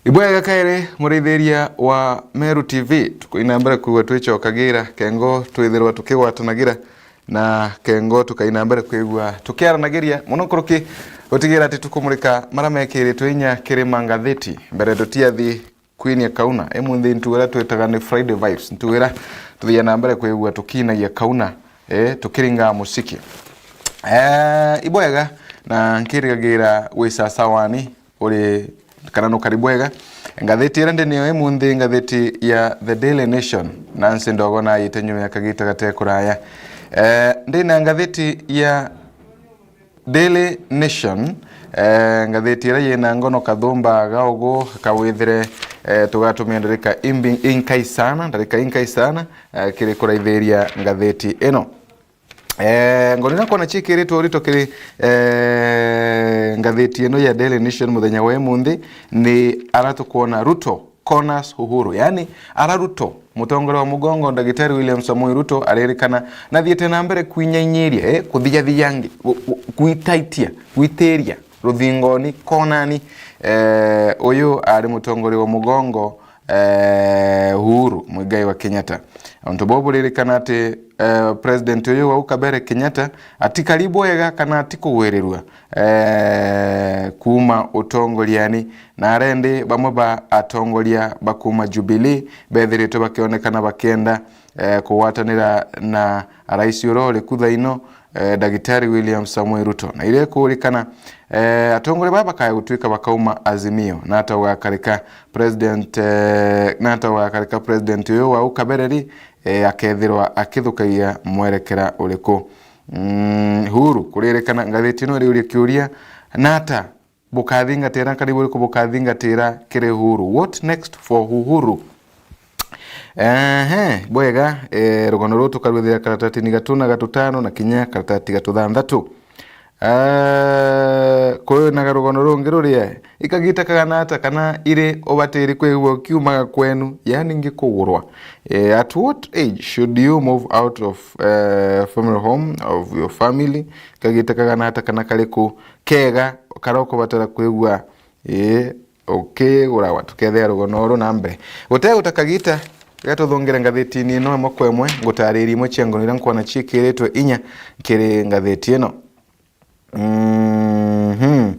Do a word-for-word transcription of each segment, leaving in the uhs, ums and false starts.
Ibwega kairi, muraithiria wa Meru T V, tukaina mbere kwigua twicokagira, kengo twithirwa tukigwatanagira, na kengo tukaina mbere kwigua tukiaranagiria, muno nkuruki gutigira ati tukumurika mara mekiritwe inya kiri mangathiti. Mbere tutiathi kwinia kauna, imunthi ntuura twitaga ni Friday Vibes, ntuura tuthia na mbere kwigua tukinagia kauna, eh, tukiringaa musiki. Eh, ibwega, na nkirigagira wi sasawani, uri kana nukari bwega. Ngathiti iria ndi niyo imunthi, ngathiti ya The Daily Nation, Nancy Ndogo nayite nyuma ya kagita gate kuraya. Eh, ndi na ngathiti ya Daily Nation, eh, ngathiti iria yina ngono kathumba ga ugu kawithire, eh, tugatumia ndarika imbi-, inkai sana, ndarika inkai sana, eh, kiri kuraithiria ngathiti ino. Eh, ngoni na kwona cikiritwe urito kiri, eh, ngathiti ino ya Daily Nation muthenya wa imunthi ni ara tukwona Ruto corners Uhuru. Yani, ara Ruto, mutongoria wa mugongo, Ndagitari William Samoei Ruto, aririkana nathiite na mbere kwinyainyiria, eh, kuthigathigangi-, gu-, gu-, gwitaitia, gwitiria ruthingoni, konani. Eh, uyu ari mutongoria wa mugongo, eh, Uhuru Muigai wa Kenyatta. Untu buu buririkana ati, eh, president uyu wa ukabere Kenyatta atikari bwega kana atikugwirirua, eh, kuuma utongoriani, na arendi bamwe ba atongoria ba kuuma Jubilee bethiritwe bakionekana bakienda, eh, kugwatanira na rais uria uri ku thaino, eh, Ndagitari William Samoei Ruto. Na iria ikurikana, eh, atongoria baa bakaya gutwika bakauma Azimio, na ata ugakarika president, eh, na ata ugakarika president uyu wa ukabere ri, eh, akethirwa akithukagia mwerekera uriku? Mm, Uhuru, kuririkana ngathiti ino iriuria kiuria, na ata bukathingatira, kari buriku bukathingatira kiri Uhuru? What next for Uhuru? Ehe, bwega, eh, rugono ruu tukarwithira karatatini gatu na gatutano na kinya karatati gatuthanthatu. Eh, kuri na rugono rungi ruria, ikagita kagana ata kana iri ubatiri kwigua ukiumaga kwenu, yani ngikugurwa. Eh, at what age should you move out of, eh, family home of your family? Ikagita kagana ata kana kariku kega kara ukubatara kwigua, ii, ukiguragwa? Tukethea rugono uru na mbere. Guteguta kagita, ga tuthungire ngathitini ino imwe kwa imwe, ngutaririe imwe cia ngono iria nkwona cikiritwe inya kiri ngathiti ino. Mhm.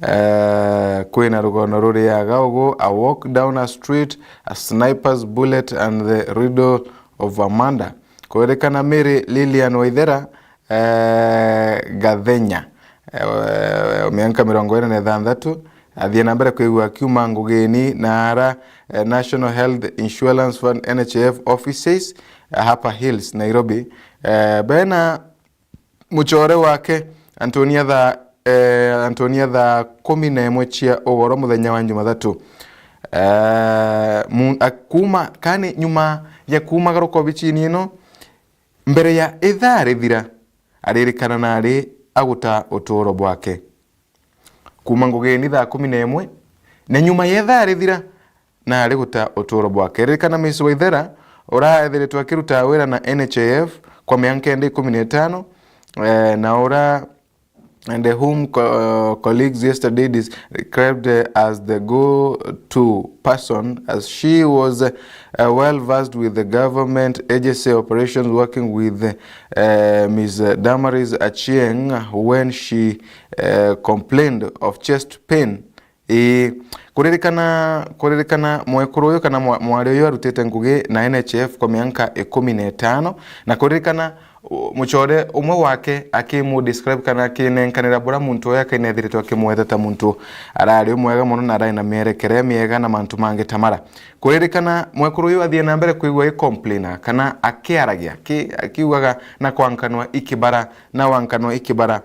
Eh, kwina rugono ruriaga ugu, a walk down a street, a sniper's bullet and the riddle of Amanda. Kuririkana Mary Lilian Waithera, eh, Gathenya, eh, mianka mirongo ina na ithanthatu, athie na mbere kwigua akiuma ngugini na ara, eh, National Health Insurance Fund, N H I F offices, eh, Upper Hills, Nairobi. Eh, bena mucore wake Antonia thaa, eh, Antonia thaa kumi na imwe cia ugoro muthenya wa Jumathatu. Eh, mu-, a-, kuma, kani nyuma ya kumagaruka obicini ino, mbere ya ithaa rithira, aririkana nari aguta uturo bwake. Kuma ngugini thaa kumi na imwe, na nyuma ya ithaa rithira, nari guta uturo bwake. Ririkana Miss Waithera, ura ethiritwe akiruta wira na N H I F kwa mianka indi ikumi na itano, eh, na ura and whom co-, colleagues yesterday described as the go-to person, as she was, uh, well versed with the government agency operations, working with, uh, Miss Damaris Achieng when she, uh, complained of chest pain. Ii, kuririkana, kuririkana mwekuru uyu kana mwa-, mwari uyu arutite ngugi na N H I F kwa mianka ikumi na itano, na kuririkana u-, mucore umwe wake akimu describe kana akinenkanira buria muntu uyu akainethiritwe akimweta ta muntu arari umwega mono na arari na mierekere miega na mantu mangi ta mara. Kuririkana mwekuru uyu athie na mbere kwigua i complainer kana akiaragia, ki-, akiugaga na kwankanwa ikibara, na wankanwa ikibara,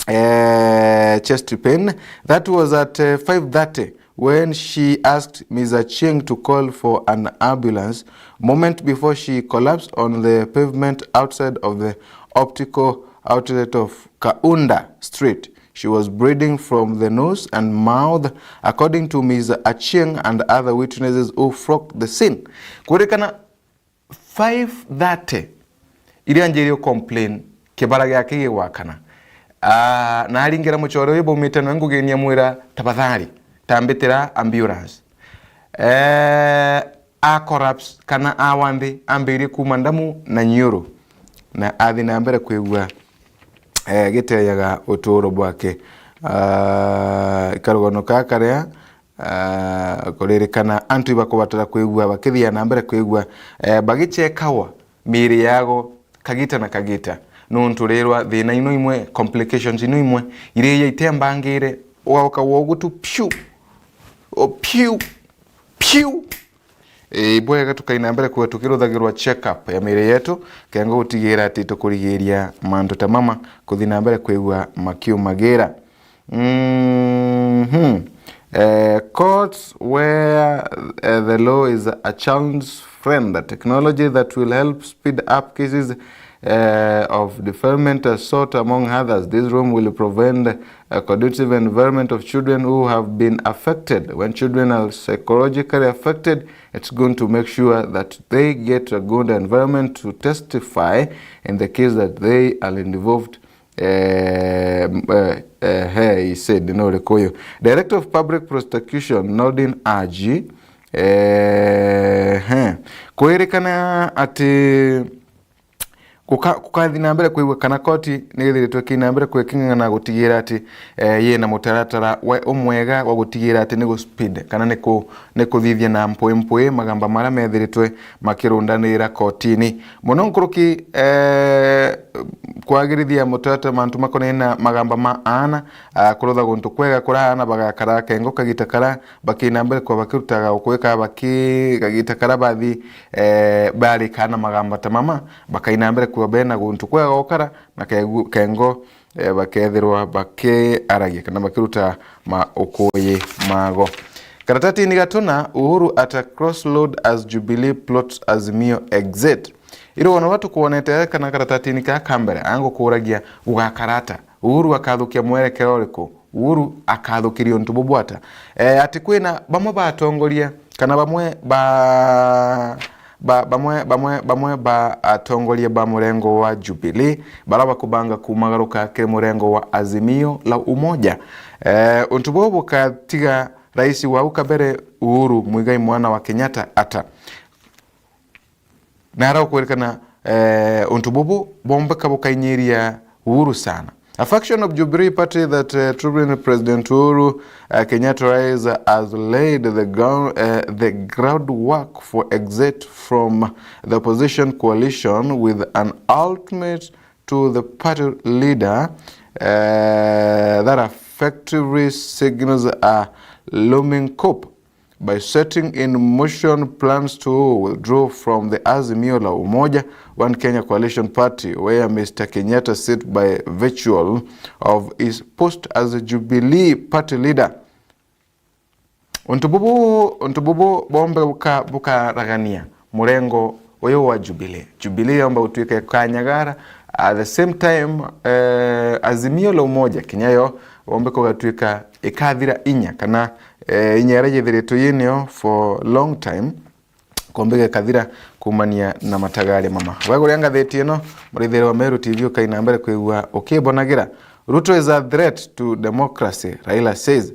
eh, chest pain. That was at, eh, five thirty when she asked Miss Achieng to call for an ambulance moment before she collapsed on the pavement outside of the optical outlet of Kaunda Street. She was bleeding from the nose and mouth, according to Miss Achieng and other witnesses who flocked the scene. Kuririkana five thirty, iria anjirie complain, kibara giake gigwakana. Ah, na aringira mucore uyu baumite nawe ngugini amwira, "Tafadhali, tambitira ambulance." eh, a collapse kana awa nthi, ambirie kuuma ndamu na nyiuru, na athi na mbere kwigua, eh, giteyaga utuuro bwake. Ah, karugano kaa karia, ah, kuririkana antu ibakubatara kwigua, bakithia na mbere kwigua, eh, bagichekawa miiri yago kagita na kagita, nuntu rirwa thina ino imwe, complications ino imwe, iria itembangire, ugauka wogu tu, piu, o piu, piu. Ii, bwega tukaina mbere kwigua tukiruthagirwa check up ya miiri yetu, kengo gutigira ati tukurigiria mantu ta mama kuthi na mbere kwigua makiumagira. Mhm. Eh, courts where, eh, the law is a child's friend, a technology that will help speed up cases, eh, of defilement are sought, among others. This room will provide a conducive environment of children who have been affected. When children are psychologically affected, it's going to make sure that they get a good environment to testify in the case that they are involved. Eh, m-, eh, eh, he, he said, no uriku uyu? Director of Public Prosecution, Noordin Haji, eh, he, kwirikana ati guka-, gukathi na mbere kwigua kana koti ni githiritwe ki na mbere kwiking'ang'ana gutigira ati, eh, yina mutaratara we umwega wa gutigira ati ni gu-speed kana ni ku-, ni kuthithia na mpwi mpwi magamba maria methiritwe makirundanira kotini. Muno nkuruki, eh, kwagirithia mutaratara mantu makonainie na magamba ma aana, ah, kurutha guntu kwega kuria aana bagakara kengo kagita karia bakina mbere kwa bakirutaga ukui ka baki-, kagita karia bathi, eh, barika na magamba ta mama, bakaina mbere kwa bena guntu kwega gukara na kegu-, kengo, eh, bakethirwa bakiaragia kana bakiruta maukuyi mago. Karatatini gatuna, Uhuru at a crossroad as Jubilee plots Azimio exit. Irugono rwa tukwonete kana karatatini kaa ka mbere, angukuragia gugakara ata? Uhuru akathukia mwerekero uriku? Uhuru akathukiria untu bubu ata? Eh, ati kwina bamwe ba atongoria kana bamwe ba, ba, bamwe, bamwe, bamwe ba atongoria ba murengo wa Jubilee bara bakubanga kumagaruka kiri murengo wa Azimio la Umoja. Eh, untu buu bukatiga rais wa au kabere Uhuru Muigai mwana wa Kenyatta ata? Na ara ukwirikana, eh, untu bubu bombeka bukainyiria Uhuru sana. A faction of Jubilee Party that, uh, Tribune President Uhuru, uh, Kenyatta rise has laid the ground, uh, the groundwork for exit from the opposition coalition with an ultimate to the party leader, uh, that effectively signals a looming coup by setting in motion plans to withdraw from the Azimio la Umoja One Kenya Coalition Party, where Mister Kenyatta sit by virtual of his post as a Jubilee party leader. Untu bubu, untu bubu bombe buka-, bukaragania murengo uyu wa Jubilee. Jubilee yomba gutuika ikanyagara, at the same time, eh, Azimio la Umoja kinya yo bombe kugatwika ikathira inya, kana, eh, inya iria yithiritwe yinio for long time, kombe gikathira kumania na matagari mama. Wegure ngatheti ino, murithire wa Meru T V ukaina mbere kwigua ukibonagira. Ruto is a threat to democracy, Raila says.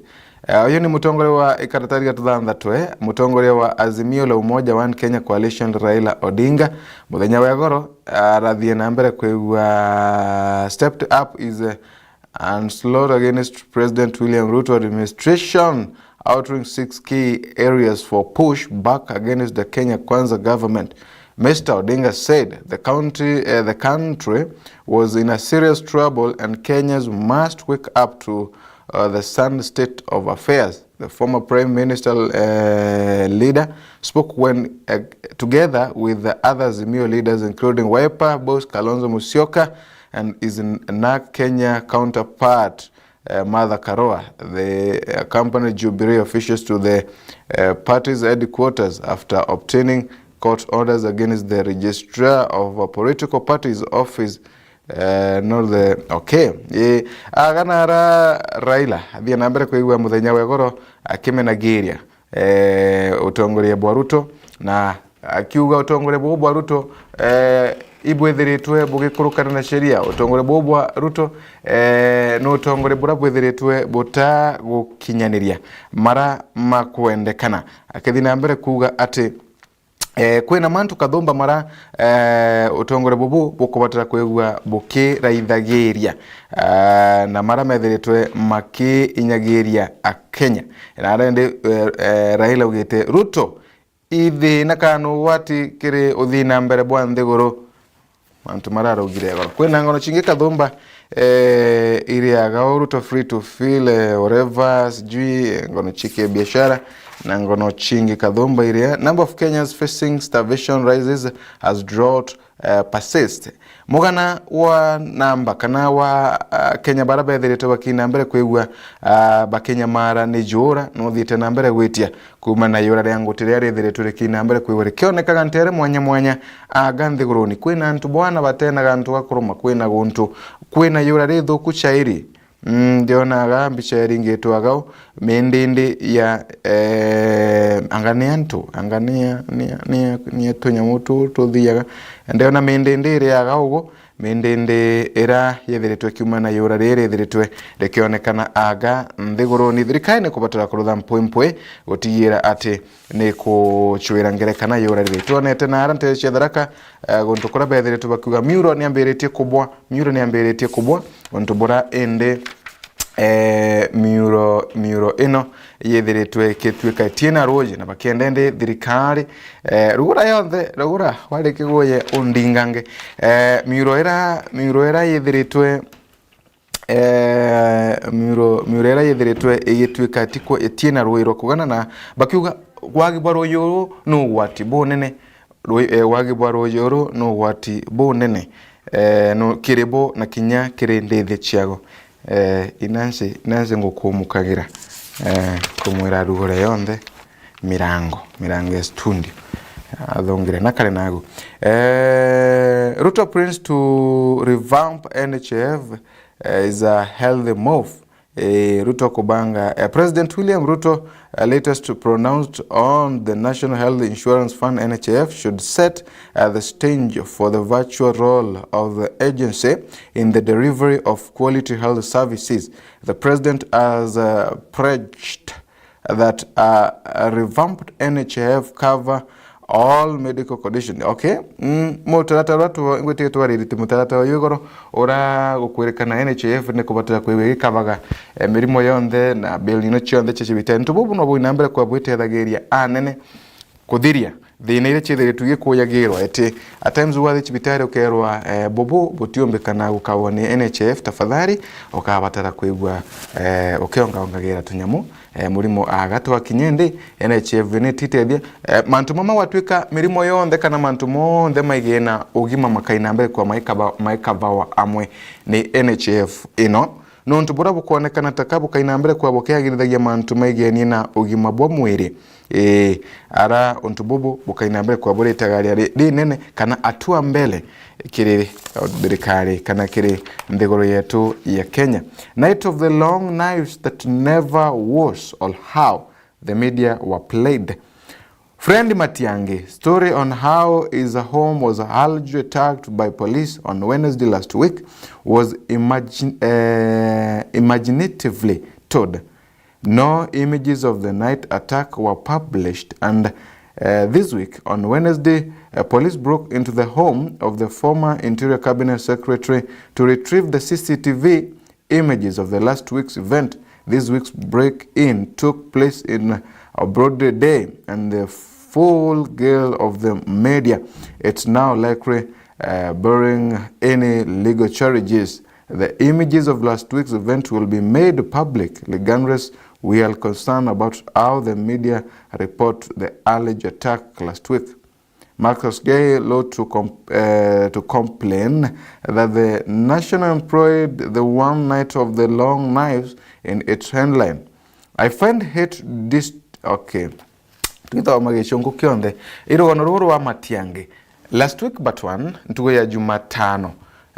Eh, uyu ni mutongoria wa ikaratari gatuthanthatu, eh, mutongoria wa Azimio la Umoja One Kenya Coalition, Raila Odinga, muthenya wa igoro, arathie na mbere kwigua stepped up is, eh, onslaught against President William Ruto administration, outlining six key areas for push back against the Kenya Kwanza government. Mister Odinga said the county, eh, the country was in a serious trouble and Kenyans must wake up to, uh, the sad state of affairs. The former Prime Minister, uh, leader spoke when, uh, together with the other Azimio leaders, including Wiper boss Kalonzo Musyoka and his N-, NARC Kenya counterpart, uh, Martha Karua. They accompanied Jubilee officials to the, uh, party's headquarters after obtaining court orders against the registrar of a political party's office, uh, not the, okay. Eh, agana ara Raila athie na mbere kwigua muthenya wa igoro akimenagiria, eh, utongoria bwa Ruto, na akiuga utongoria buu bwa Ruto, eh, ibwithiritwe bugikurukana na sheria. Utongoria buu bwa Ruto, eh, ni utongoria buria bwithiritwe butagukinyaniria mara makwendekana. Akithi na mbere kuuga ati, eh, kwina mantu kathumba mara, eh, utongoria bubu bukubatara kwigua bukiraithagiria, ah, na mara methiritwe makiinyagiria Akenya. Na arendi, eh, eh, Raila augite, Ruto, ithina kana ugwati kiri uthii na mbere bwa nthiguru. Mantu mararugira igoro. Kwina ngono cingi kathumba, eh, iriaga o Ruto free to feel, eh, whatever, sijui, eh, ngono cia biashara, na ngono cingi kathumba iria. Number of Kenyans facing starvation rises as drought, eh, persist. Mugana wa namba kana wa, ah, Kenya bara bethiritwe bakina mbere kwigua, ah, bakinyamara ni juura nuthiite na mbere gwitia. Kuuma na iura ria nguti riria rithiritwe rikina mbere kwigua rikionekaga ntere mwanya mwanya aga nthiguruni. Kwina antu bwana batena gantu ga kuruma, kwina guntu, kwina iura rithuku cairi. Mm, ndionaga mbica iringitwe agau, mindindi ya, eh, anga ni antu, anga ni ya, ni ya, ni ya, ni ya tunyamu tu tuthiaga. Ndiona mindindi iri aga ugu, mindindi ira yethiritwe kiuma na iura riri rithiritwe rikionekana aga nthiguruni. Thirikari ni kubatara kurutha mpwimpwi gutigira ati ni kucwira ngerekana iura riri. Twonete na ara ntere cia Tharaka, eh, guntu kuria bethiritwe bakiuga miuro ni ambiritie kubwa, miuro ni ambiritie kubwa, guntu bura indi, eh, miuro, miuro ino yethiritwe ikituika itina ruuji, na bakienda indi thirikari, eh, rugura yonthe, rugura wari kiguye undingange, eh, miuro ira, miuro ira yethiritwe, eh, miuro, miuro ira yethiritwe igituika tikwo itina ruuji rwa kugana, na bakiuga wagi bwa ruuji uru ni ugwati bunene. Rui-, eh, wagi bwa ruuji uru ni ugwati bunene, eh, no, kiri bo na kinya kiri ndithi ciago. Eh, inansi, inansi ngukumukagira, eh, kumwira arugure yonthe mirango, mirango ya studio. Athongire na kare nagu. Eh, Ruto plans to revamp N H I F, eh, is a healthy move. Eh, Ruto kubanga, eh, President William Ruto, uh, latest pronounced on the National Health Insurance Fund, N H I F, should set, uh, the stage for the virtual role of the agency in the delivery of quality health services. The president has, uh, pledged that, uh, a revamped N H I F cover all medical condition. Okay? Mm, mutaratara uria tu-, ngwitiga twariritie mutaratara uyu igoro, ura gukwirikana N H I F ni kubatara kwigua igikavaga, eh, mirimo yonthe na bill ino cionthe cia cibitari. Ntu bubu no bwina mbere kwa bwitethagiria anene kuthiria thina iria ciithiritwe igikuyagirwa. Eti, at times wathi cibitari ukerwa, eh, bubu butiumbikana gukavwa ni N H I F, tafadhali, ukabatara kwigua, eh, ukiongaongagira tunyamu, eh, murimo aga twakinya indi, N H I F ni titethia. Eh, mantu mama gwatuika mirimo yonthe kana mantu monthe maigena ugima makaina mbere kwa maikava-, maikavawa amwe ni N H I F ino. Nontu buria bukwonekana ta ka bukaina mbere kwa bukiagirithagia mantu maigenie na ugima bwa mwiri. Ii, ara untu bubu bukaina mbere kwa buritaga ria ri-, rinene kana hatua mbele kiri thirikari kana kiri nthiguru yetu ya Kenya. Night of the long knives that never was, or how the media were played. Fred Matiang'i story on how his home was allegedly attacked by police on Wednesday last week was imagine-, eh, imaginatively told. No images of the night attack were published, and, uh, this week, on Wednesday, uh, police broke into the home of the former Interior Cabinet Secretary to retrieve the C C T V images of the last week's event. This week's break-in took place in a broad day, and the full gale of the media. It's now likely, uh, bearing any legal charges. The images of last week's event will be made public, regardless. We are concerned about how the media report the alleged attack last week. Marcus Gay wrote to com-, uh, to complain that the National employed the one night of the long knives in its headline. I find it dis-, okay. Twithoma gicunku kionthe. Irugano ruru rwa Matiang'i. Last week but one, ntugu ya Jumatano,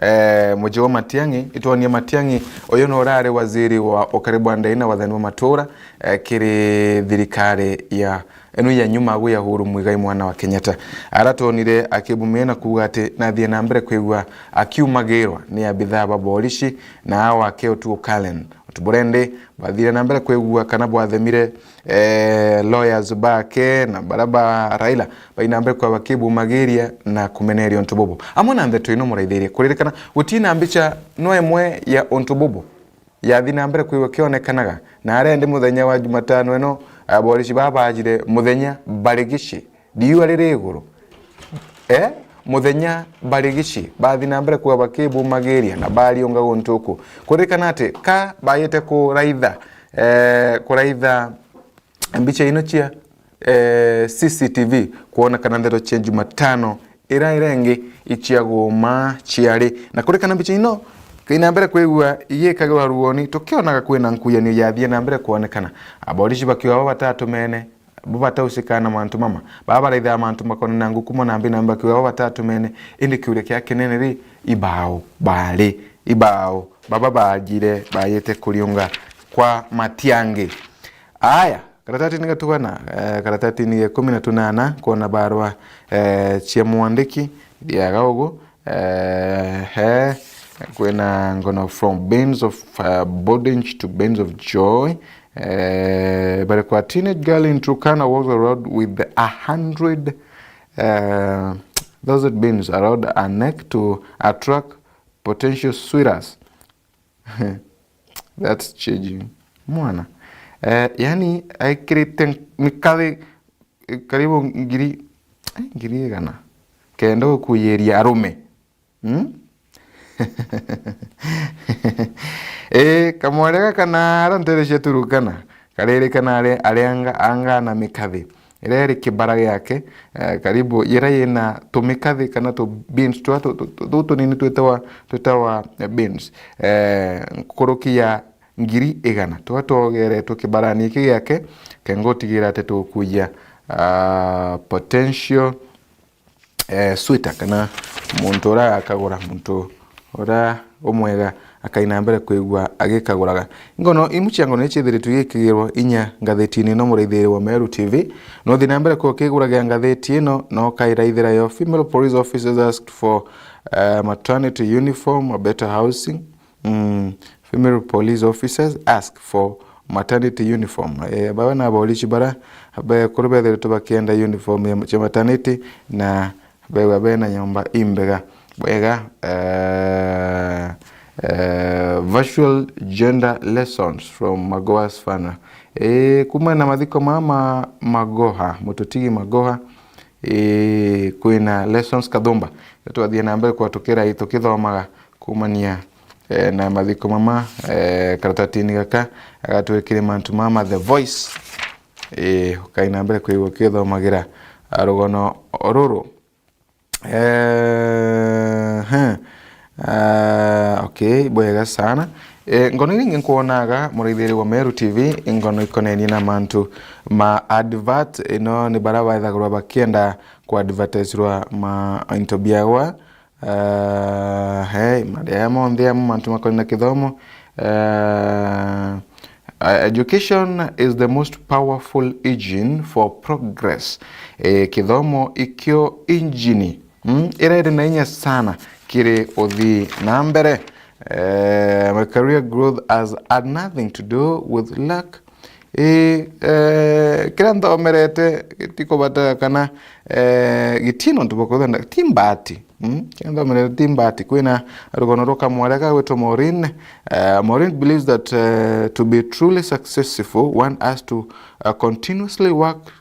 eh, Mujua Matiang'i, itwonie Matiang'i, uyu no urari waziri wa ukari bwa ndai na wathani wa matura, eh, kiri thirikari ya enu ya nyuma agu ya Uhuru Muigai mwana wa Kenyatta. Aratwonire akibumia na kuuga ati nathie na mbere kwigua akiumagirwa ni abithaa ba borishi na awa ake utuo Karen. Utu buria ndi bwathire na mbere kwigua kana bwathemire, eh, lawyers bake na bara ba Raila baina mbere kwa bakibumagiria na kumeneria untu bubu. Amwe na ndeto ino muraithirie kuririkana gutina mbicha no imwe ya untu bubu yathi na mbere kwigua kionekanaga, na aria ndi muthenya wa Jumatano ino, aborishi baa baajire muthenya barigici, riua riri iguru. Eh? Muthenya barigici, bathi na mbere kuga bakibumagiria na bariunga guntu uku. Kuririkana ati ka bayite kuraitha, eh, kuraitha mbicha ino cia, eh, C C T V, kwona kana ndeto cia Jumatano ira irengi icia guma ciari. Na kuririkana mbicha ino, kaina mbere kwigua igikagirwa ruoni, tukionaga kwina nkuyanio yathie na mbere kwonekana. Aborishi bakiuga baba batatumene, bo batausikana na mantu mama. Baba baraithaga mantu makonana na nguku mo na mbi na mbi bakiuga baba batatumene, indi kiuria kia kinene ri, ibao bari, ibao baba baajire bayite kuriunga kwa Matiang'i. Aya, karatatini gatugana, eh, karatatini ga ikumi na tunana, kwona barua, eh, cia mwandiki, thiaga ugu, eh, he, kwina ngono from Beans of, uh, Bondage to Beans of Joy. Eh, bari kwa teenage girl in Turkana walks around with a hundred, uh, thousand beans around her neck to attract potential suitors. That's changing. Mwana. Eh, yani, aikirite mikathi, eh, karibu ngiri, eh, ngiri igana. Kenda gukuyiria arume. Hmm? Eh, kamware gaka na ara ntere cia Turukana, karerikana ari, ari anga, anga na mikathi. Iria iri kibara giake, eh, karibu, iria yina tumikathi kana tu beans twa tu, tu, tu, tu tunini twitawa, twitawa, eh, beans. Eh, nkuruki ya ngiri igana. Twa twogeretwe kibarani giki giake, kenga utigira ati tukuja, ah, potential, eh, suitor, kana muntu uria agakagura, muntu uria umwega akaina mbere kwigua agikaguraga. Ngono imu cia ngono ichithiritwe igikigirwa inya ngathitini ino muraithiri wa Meru T V. Nuthi na mbere kukiguraga ngathiti ino, no kairaithira yo. Female police officers asked for, eh, maternity uniform, a better housing. Mm, female police officers ask for maternity uniform. Eh, bawe na aborichi bara bekuru bethiritwe bakienda uniform ya, cia maternity na bewa bena nyomba imbega. Bwega, eh, eh, virtual gender lessons from Magoha's Fana. Eh, kuma na mathiko mama Magoha, mututigi Magoha, eh, kwina lessons kathumba. Twathie na mbere kwa tukira tukithomaga kumania, eh, na mathiko mama, eh, karatatini gaka, agatwikire mantu mama The Voice. Eh, ukai na mbere kwigua ukithomagira, ah, rugono ruru. Eh, he. Ah, okay, bwega sana. Eh, ngono iria ingi nkwonaga muraithiri wa Meru T V, ngono ikonenie na mantu ma advert, ino ni bara baithagirwa bakienda ku advertisirwa ma into biagwa. Ah, hey, maria monthe amu mantu makonina kithomo. Ah, ah, education is the most powerful engine for progress. Eh, kithomo ikio injini, mm, iria iri na inya sana kiri uthii na mbere. Eh, my career growth has had nothing to do with luck. Ii, eh, kiria nthomerete gitikubatara kana, eh, giti nontu bwa kwithwa ti mbati. Mm? Kiria nthomerete ti mbati. Kwina rugono rwa kamware kagwitwa Maureen. Eh, Maureen believes that, eh, to be truly successful, one has to, uh, continuously work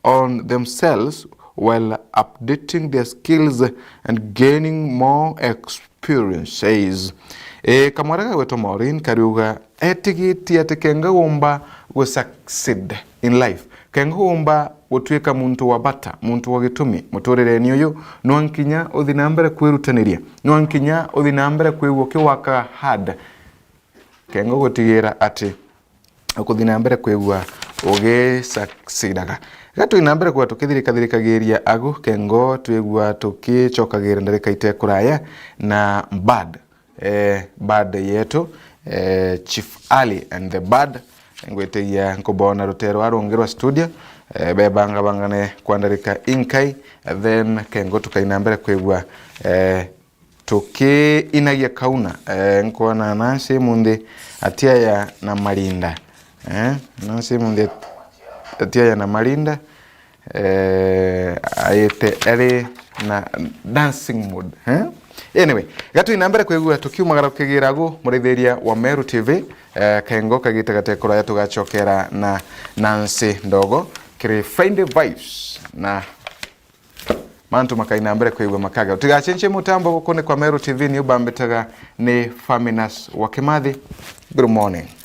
on themselves while updating their skills and gaining more experiences. E, kamwara gagwetwa Maureen kariuga etigitie ati kenga gumba gu succeed in life, kenga gumba gutuika muntu wa bata, muntu wa gitumi muturireni uyu, no nkinya uthi na mbere kwirutaniria, no nkinya uthi na mbere kwigua ukiwaka hard, kenga gutigira ati ukuthi na mbere kwigua ugicaciraga. Ga twi na mbere kwigua tukithirikathirikagiria agu kengo twigua tukicokagira ndarika ite kuraya na bad, eh, bad yetu, eh, Chief Ali and the Bad. Ngwitigia nkubona rutere rwa rungi rwa studio, eh, bebangabangane kwa ndarika inkai, then kengo tukaina mbere kwigua, eh, tukiinagia kauna. Eh, nkwona Nancy munthi atiaya na marinda. Eh, Nancy munthi atiaya na marinda. Eh, aite ari na dancing mood, eh? Anyway, ga twi na mbere kwigua tukiumagara kukigira agu murithiria wa Meru T V, eh, kengo kagite gate kuraya tugacokera na Nancy Ndogo kiri Friday Vibes na mantu makaina mbere kwigua makaga. Utigacenjie mutambo guku ni kwa Meru T V, ni ubambitaga ni Faminas wa Kimathi. Good morning.